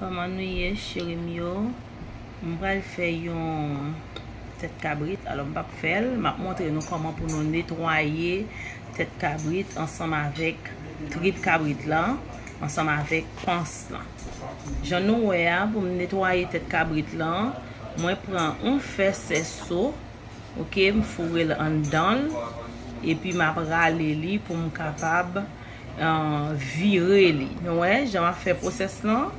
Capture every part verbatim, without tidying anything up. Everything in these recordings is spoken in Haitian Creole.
Kòman nou ye, cheri m yo? M pral fè yon tèt kabrit. Alò, m p ap fè l. M ap montre nou kòman pou nou netwaye tèt kabrit ansanm avèk trip kabrit lan, ansanm avèk pans lan. Jan nou wè a, pou m netwaye tèt kabrit lan, mwen pran yon fè sèso, oke, m foure l anndan l, epi m ap rale li pou m kapab, ah, vire li. Nou wè, jan m ap fè pwosès lan?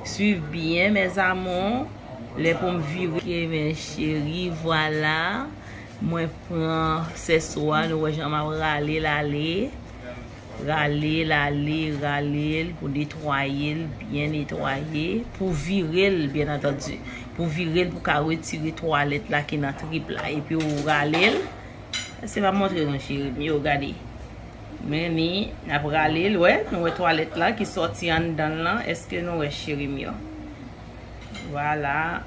Swiv byen, mes amours. Lè pou m vire, oke, mes chéries, vwala. Mwen pran sèso a, nou wè jan m ap rale l ale. Rale l ale, rale l pou netwaye l, byen netwaye. Pou vire l, byen antandi. Pou vire l, pou ka retire twalèt la ki nan trip la. Epi ou rale l. Èske m ap montre nou, cheri m yo, gade. Men ni, n ap rale l, wè. Nou wè twalèt la ki sòti anndan l lan. Èske nou wè, cheri m yo? Vwala.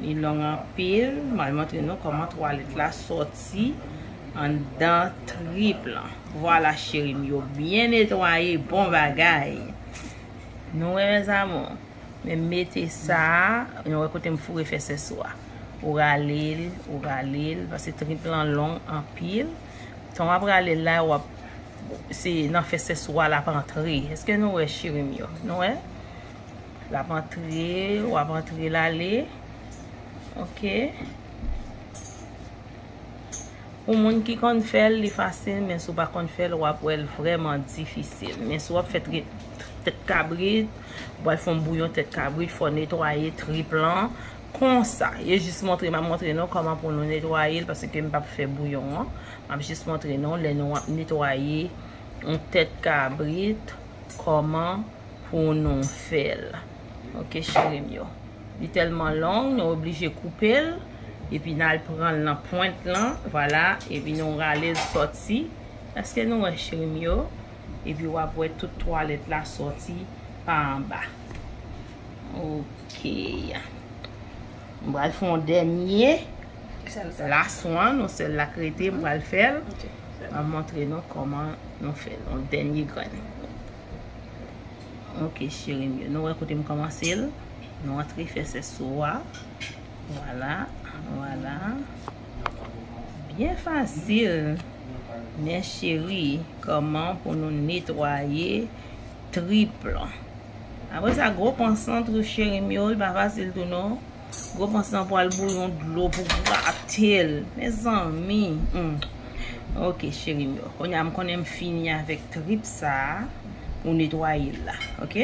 Li long anpil. M al montre nou kòman twalèt la sòti anndan trip lan. Vwala, cheri m yo. Byen netwaye, bon bagay. Nou wè, mes amours. Men mete sa, nou wè kote m foure fè sèso a. Ou rale l, ou rale l, paske trip lan long anpil. Tan w ap rale l la, w ap, se nan fè sèso a l ap antre. Èske nou wè, cheri m yo? Nou wè? L ap antre, w ap antre l ale. Oke. Pou moun ki konn fè l, li fasil, men si w pa konn fè l, w ap wè l vrèman difisil. Men si w ap fè tri-, tèt kabrit, w pral fè yon bouyon tèt kabrit, fò w netwaye trip lan. Konsa, yo jis montre, m ap montre nou kòman pou nou netwaye l, paske m p ap fè bouyon an. M ap jis montre nou lè nou ap netwaye yon tèt kabrit, kòman pou nou fè l. Oke, cheri m yo. Li tèlman long, nou oblije koupe l. Epi n al pran l nan pwent lan. Vwala. Epi nou rale l sòti. Èske nou wè, cheri m yo? Epi w ap wè tout twalèt la sòti pa anba. Oke. M pral fè yon dènye. Sèl sa. Last one, yon sèl la k rete, m pral fè l. Ok. M ap montre nou kòman nou fè l. Yon dènye grenn. Ok, cheri m yo. Nou wè kote m kòmanse l? Nou antre fè sèso a. Vwala, vwala. Byen fasil. Men cheri, kòman pou nou netwaye trip lan? Apre sa, gwo pans lan tou, cheri m yo, li pa fasil tou non. Gwo pans lan pral bouyon dlo pou grate l. Mezanmi. Hmm. Ok, cheri m yo. Kounye a m konnen m fini avèk trip sa a pou netwaye l la. Ok?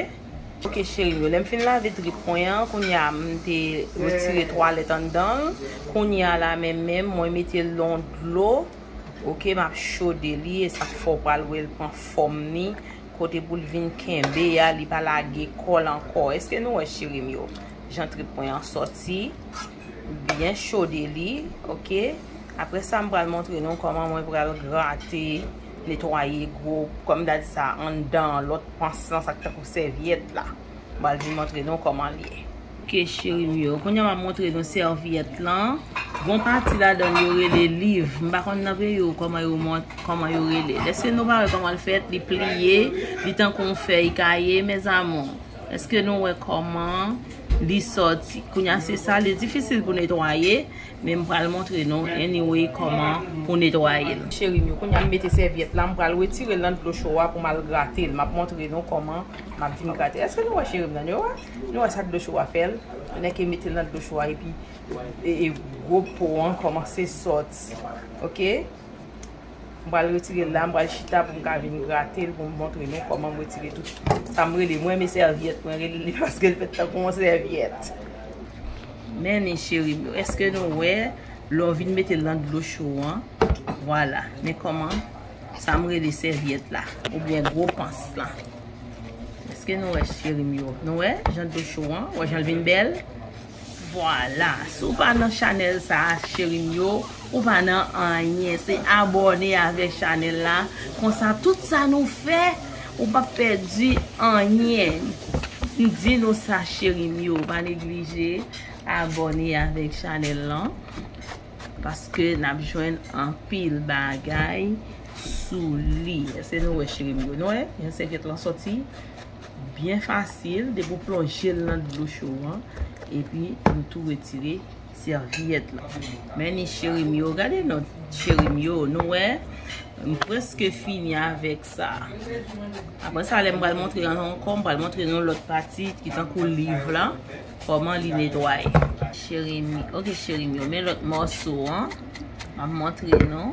Ok, cheri m yo. Lè m fin lave trip mwen an, kounye a m te retire twalèt anndan l. Kounye a la menm menm, mwen mete l nan dlo. Ok, m ap chode li, e sa k fè w pral wè l pran fòm ni, kote pou l vin kenbe a, li pa lage kò l ankò. Èske nou wè, cheri m yo? Jan trip mwen an sòti, byen chode li, ok? Apre sa, m pral montre nou kòman mwen pral grate, netwaye gwo, kòm m ta di sa, anndan lòt pans lan, sa k tankou sèvyèt la. M pral vin montre nou kòman l ye. Ok, cheri m yo. Kounye a m ap montre nou sèvyèt lan. Gon pati ladan l yo rele liv. M pa konn nan peyi w kòman yo mont-, kòman yo rele l. Èske nou pa wè kòman l fèt? Li pliye, li tankou yon fèy kaye, mes amours. Èske nou wè kòman li sòti? Kounye a se sa, li difisil pou netwaye. Men m pral montre nou, anyway, kòman pou netwaye l. Cheri m yo, kounye a m mete sèvyèt la, m pral retire l nan dlo cho a pou m al grate l. M ap montre nou kòman m ap vin grate l. Èske nou wè, cheri m nan? Nou wè? Nou wè sa dlo cho a fè l? Nèke mete l nan dlo cho a, epi, e, e, gwo po an kòmanse sòti. Ok? M pral retire l la, m pral chita pou m ka vin grate l, pou m montre nou kòman m retire tout sa m rele. Mwen, men sèvyèt, mwen rele li paske l fèt tankou yon sèvyèt. Men ni, cheri m yo, èske nou wè, lè w vin mete l nan dlo cho an, vwala, men kòman sa m rele sèvyèt la, oubyen gwo pans lan. Èske nou wè, cheri m yo? Nou wè jan dlo cho an, wè jan l vin bèl? Vwala, si w pa nan chanèl sa a, cheri m yo, ou pa nan anyen. Se abòne avèk chanèl la. Konsa, tout sa nou fè, ou p ap pèdi anyen. M di nou sa, cheri m yo, pa neglije abòne avèk chanèl lan. Paske n ap jwenn anpil bagay sou li. Èske nou wè, cheri m yo? Nou wè jan sèvyèt lan sòti? Byen fasil, depi w plonje l nan dlo cho an, epi nou tou retire sèvyèt la. Men ni cheri m yo, gade non, cheri m yo, nou wè, m prèske fini avèk sa. Apre sa, lè m pral montre nou ankò, m pral montre nou lòt pati ki tankou liv la, kòman li netwaye. Cheri m, ok, cheri m yo, men lòt mòso an, m ap montre nou.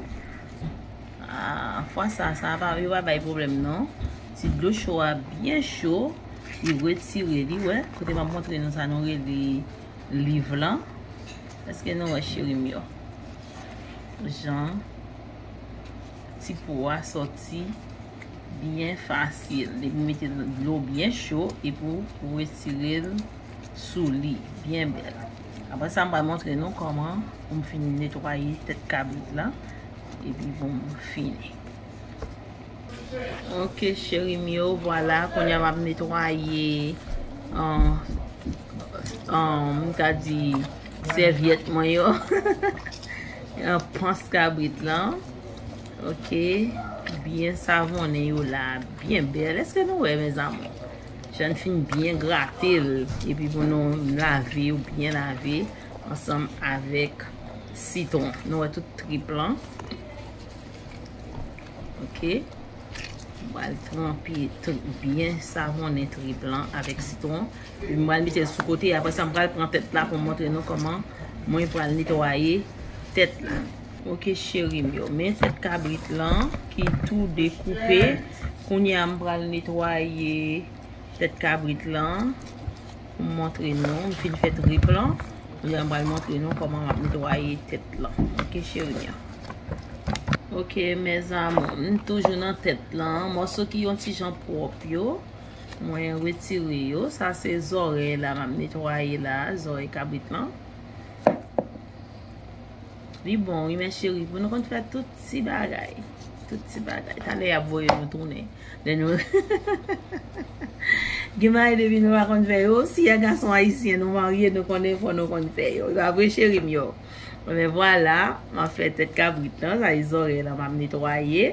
Ah, fwa sa, sa pa, yo pa bay pwoblèm non. Ti dlo cho a byen cho, li retire li, wè. Kote m ap montre nou sa, nou rele liv lan. Èske nou wè, cheri m yo? Jan ti po a sòti byen fasil. Depi w mete dlo byen cho epi w retire l sou li, byen bèl. Apre sa, m pral montre nou kòman pou m fin netwaye tèt kabrit lan, epi pou m fini. Ok, cheri m yo, vwala, kounye a m ap netwaye, an, an, m ka di, sèvyèt mwen yo. An, pans kabrit lan. Ok, byen savonnen yo la, byen bèl. Èske nou wè, mezanmi? Jan n fin byen grate l, epi pou nou lave yo, byen lave, ansanm avèk sitwon. Nou wè tout trip lan. Ok. M pral tranpe tri-, byen savonnen trip lan avèk sitwon. Epi m pral mete l sou kote. Apre sa, m pral pran tèt la pou m montre nou kòman mwen pral netwaye tèt la. Ok, cheri m yo. Men tèt kabrit lan ki tou dekoupe. Kounye a, m pral netwaye tèt kabrit lan. Pou m montre nou. M fin fè trip lan. Kounye a, m pral montre nou kòman m ap netwaye tèt lan. Ok, cheri m yo. Ok, mes amours, m toujou nan tèt lan. Mòso ki yon ti jan pwòp yo, mwen retire yo. Sa se zòrèy la, m ap netwaye la, zòrèy kabrit lan. Li bon, wi, men cheri, pou nou konn fè tout ti bagay. Tout ti bagay. Talè y ap voye nou tounen. Lè nou gen bagay depi nou pa konn fè yo, si y a gason ayisyen nou marye, nou konnen fò nou konn fè yo. E pa vre, cheri m yo? Men vwala, m ap fè tèt kabrit lan, sa e zòrèy lan, m ap netwaye.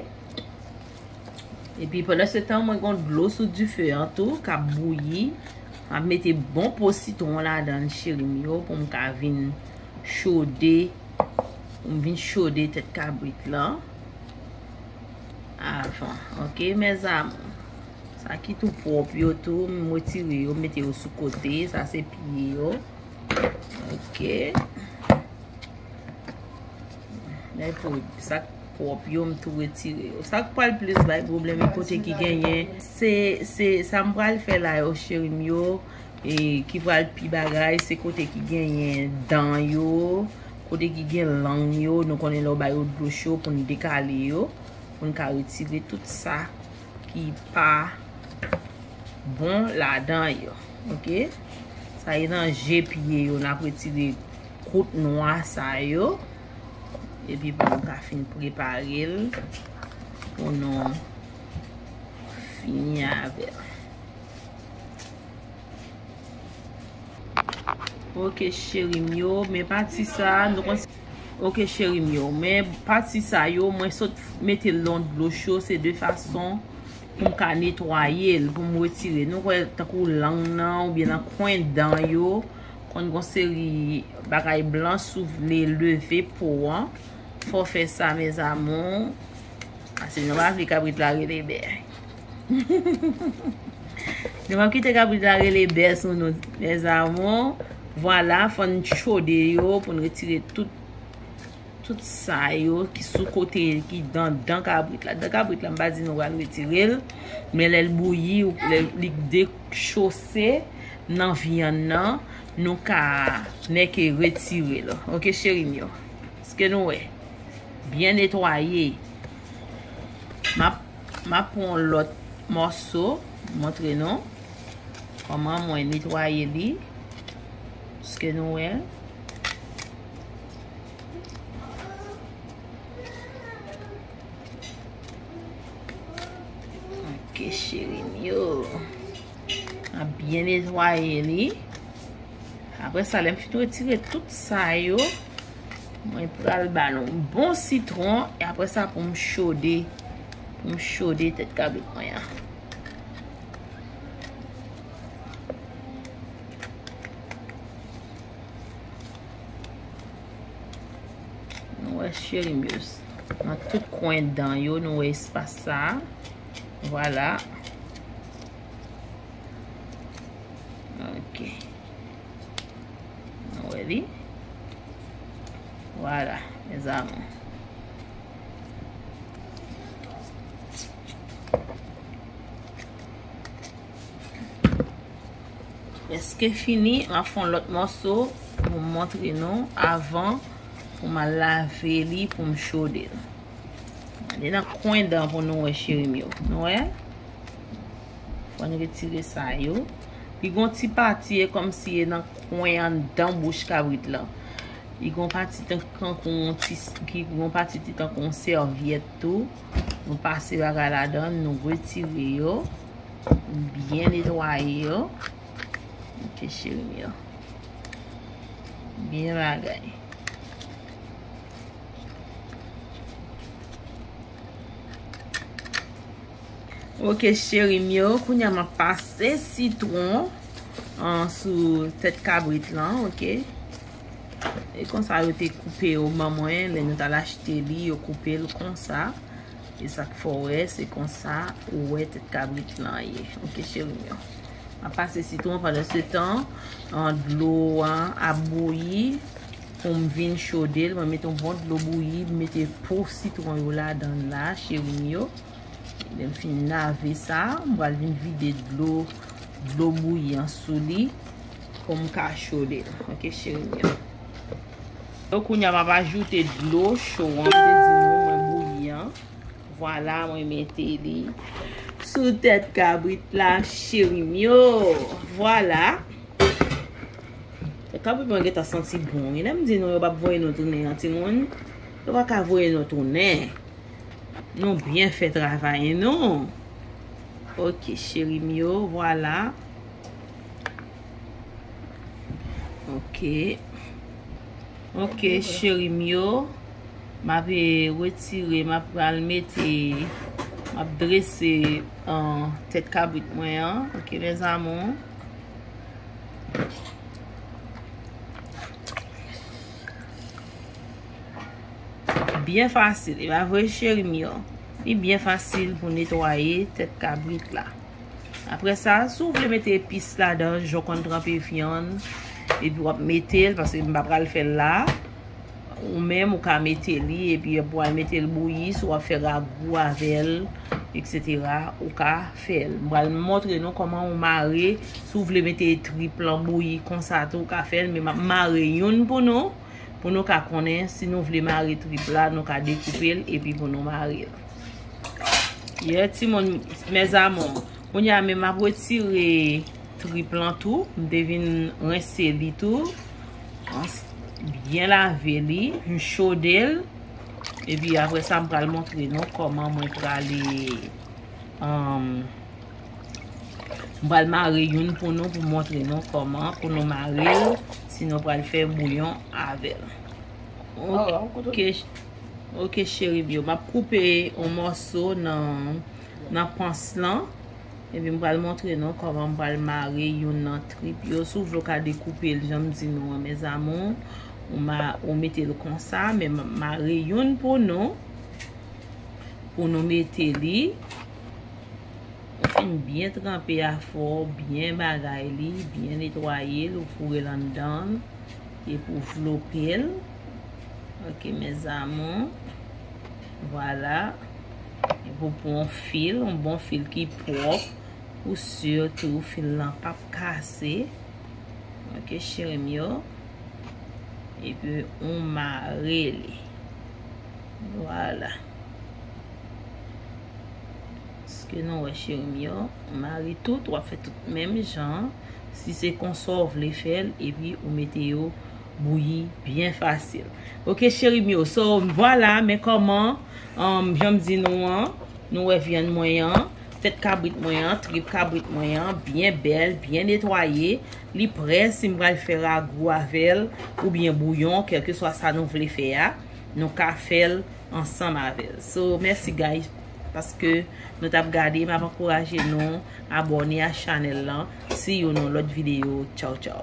Epi pandan se tan, mwen gon dlo sou dife an tou, k ap bouyi. M ap mete bon po sitwon ladan l, cheri m yo, pou m ka vin chode, pou m vin chode tèt kabrit lan. Avan, ok, mes amours. Sa ki tou pwòp yo tou, m retire yo, m mete yo sou kote. Sa se pye yo. Ok. Lè pou sa k pwòp yo, m tou retire yo. Sa k pral plis bay pwoblèm, e kote ki genyen. Se, se, sa m pral fè la yo, cheri m yo, e ki pral pi bagay, se kote ki genyen dan yo, kote ki gen lang yo, nou konnen lè w ba yo dlo cho pou n dekale yo, pou n ka retire tout sa ki pa bon ladan yo. Ok? Sa e nan je pye yo, n ap retire kout nwa sa yo. Epi pou nou ka fin prepare l, pou nou fini avè l. Ok, cheri m yo, men pati sa, nou konn Ok, cheri m yo, men pati sa yo, mwen sot mete l nan dlo cho, se de fason pou m ka netwaye l, pou m retire. Nou kwè tankou lang nan, oubyen nan kwen dan yo, konn gon seri bagay blan, si w vle leve po an, fò w fè sa, mes amours. Paske nou pa vle kabrit la rele bè. Nou p ap kite kabrit la rele bè sou nou, mes amours. Vwala, fò n chode yo pou n retire tout, tout sa yo ki sou kote, ki dan, dan kabrit la. Dan kabrit la, m pa di nou pral retire l, men lè l bouyi, lè li dechose nan vyann nan, nou ka nèke retire l. Ok, cheri m yo? Èske nou wè? Byen netwaye. M ap, m ap pran yon lòt mòso, montre nou kòman mwen netwaye li. Èske nou wè? Ok, cheri m yo. M ap byen netwaye li. Apre sa, lè m fin retire tout sa yo, mwen pral ba nou bon sitwon. E apre sa, pou m chode, pou m chode tèt kabrit mwen an. Cheri m yo, nan tout kwen dan yo, nou wè espas sa. Vwala. Ok. Nou wè li. Vwala, mes amours. Prèske fini, m ap fè yon lòt mòso pou m montre nou avan pou m al lave li, pou m chode l. Gade nan kwen dan pou nou wè, cheri m yo. Nou wè? Fò n retire sa yo. Li gon ti pati, e kòmsi e nan kwen anndan bouch kabrit lan. Li gon pati tankou yon ti, ki gon pati ti tankou yon sèvyèt tou. Nou pase bagay ladan, nou retire yo. Byen netwaye yo. Ok, cheri m yo. Byen bagay. Ok, cheri m yo, kounye a m ap pase sitwon, an, sou tèt kabrit lan, ok. E konsa yo te koupe yo ban mwen, lè nou t al achte li, yo koupe l konsa. E sa k fè w wè, se konsa ou wè tèt kabrit lan ye. Ok, cheri m yo. M ap pase sitwon pandan se tan, an, dlo an ap bouyi. Pou m vin chode l, mwen mete yon bon dlo bouyi, m mete po sitwon yo ladan l la, cheri m yo. Lè m fin lave sa, m pral vin vide dlo, dlo bouyi an sou li pou m ka chode l. Ok, cheri m yo. Donk, kounye a m ap ajoute dlo cho an, m te di nou mwen bouyi an. Vwala, mwen mete li sou tèt kabrit la, cheri m yo. Vwala. Tèt kabrit mwen gentan santi bon wi. Lè m di nou yo p ap voye nou tounen an, timoun, yo pa ka voye nou tounen. Nou byen fè travay nou. Ok, cheri m yo, vwala. Ok. Ok, cheri m yo. M ap, eh, retire, m ap pral mete, m ap drese, ah, tèt kabrit mwen an. Ok, mes amours. Byen fasil, e pa vre, cheri m yo? Li byen fasil pou netwaye tèt kabrit la. Apre sa, si w vle mete epis ladan, jan w konn tranpe vyann, epi w ap mete l, paske m pa pral fè l la. Ou menm, ou ka mete li, epi w al mete l bouyi, si w ap fè ragou avè l, etsetera, ou ka fè l. M pral montre nou kòman ou mare, si w vle mete trip lan bouyi konsa tou, ou ka fè l, men m ap mare youn pou nou, pou nou ka konnen si nou vle mare trip la, nou ka dekoupe l, epi pou nou mare l. Yeah, timoun, mes amours. Kounye a menm m ap retire trip lan tou. M te vin rense li tou. Byen lave li, m chode l. Epi apre sa, m pral montre nou kòman mwen prale, um, m pral mare youn pou nou, pou montre nou kòman pou nou mare l, si nou pral fè bouyon avè l. Ok, Ok, cheri m yo, m ap koupe yon mòso nan, nan pans lan. Epi m pral montre nou kòman m pral mare youn nan trip yo. Si w vle, w ka dekoupe l jan m di nou an, mes amours. Ou ma-, ou mete l konsa, men m ap mare youn pou nou. Pou nou mete li. Ou fin byen tranpe afè w, byen bagay li, byen netwaye l, ou foure l anndan l, epi w vlope l. Ok, mes amours. Vwala. Epi w pran yon fil, yon bon fil ki pwòp, pou si tou fil lan p ap kase. Ok, cheri m yo. Epi ou mare li. Vwala. Èske nou wè, cheri m yo? Ou mare tout, w ap fè tout menm jan. Si se konsa w vle fè l, epi ou mete yo bouyi byen fasil. Ok, cheri m yo. So, vwala, men kòman, um, jan m di nou an, nou wè vyann mwen an. Tèt kabrit mwen an, trip kabrit mwen an, byen bèl, byen netwaye. Li prè, si m pral fè ragou avè l, oubyen bouyon, kèlkeswa sa nou vle fè a, nou ka fè l ansanm avè l. So, mèsi, guys, paske nou t ap gade, m ap ankouraje nou abòne a chanèl lan. See you nan lòt videyo. Tchaw, tchaw.